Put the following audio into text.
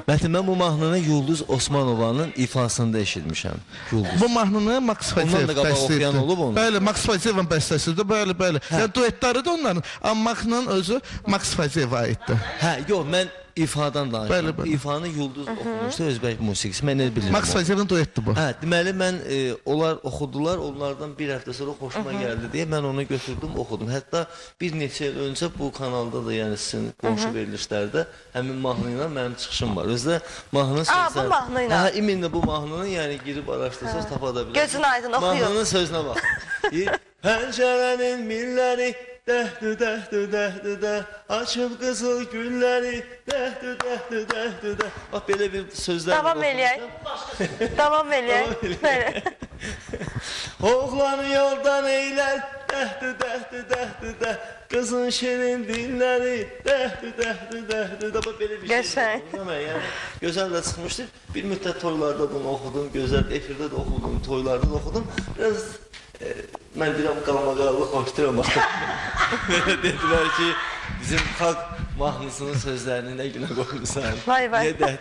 Mətin, mən bu mahnını Yulduz Osmanovanın ifasında eşitmişəm. Yulduz. Bu mahnını Max Ondan Fayzeyev da qabaq oxuyan bəstələyibdir. olub onu. Bəli, Max Fayzeyevin bəstəsidir. Bəli, bəli. Yəni duetləri də onların, amma mahnının özü Max Fayzeyevə aiddir. Hə, yox, mən ifadan danışıram. Bəli, bəli. İfanı Yulduz oxumuşdu, özbək musiqisi. Mən elə bilirəm. Max onu. Fayzeyevin duetdir bu. Hə, deməli mən onlar oxudular, onlardan bir həftə sonra xoşuma gəldi deyə mən onu götürdüm, oxudum. Hətta bir neçə il öncə bu kanalda da, yəni sizin qonşu verilişlərdə həmin mahnı ilə mənim çıxışım var. Özü də mahnının Aa, bu sözləri. mahnı ilə. Hə, iminlə bu mahnını, yəni girib araşdırsanız tapa da bilərsiniz. Gözün aydın, oxuyun. Mahnının sözünə bax. Pəncərənin milləri dəhdü dəhdü dəhdü dəh, açıb qızıl gülləri dəhdü dəhdü dəhdü dəh. Bax belə bir sözlərlə Davam eləyək. Davam eləyək. Bəli. Oğlanı yoldan eylər, dəhdü dəhdü dəhdü dəh, qızın şirin dilləri, dəhdü dəhdü dəhdü dəh. Bax belə bir şey. Qəşəng. Amma yəni gözəl də çıxmışdı. Bir müddət toylarda bunu oxudum, gözəl efirdə də oxudum, toylarda da oxudum. Biraz mən deyirəm qalmaqallı xoşduram axı. Belə dedilər ki, bizim xalq mahnısının sözlərini nə günə qoymusan? Vay vay. Niyə dəhdü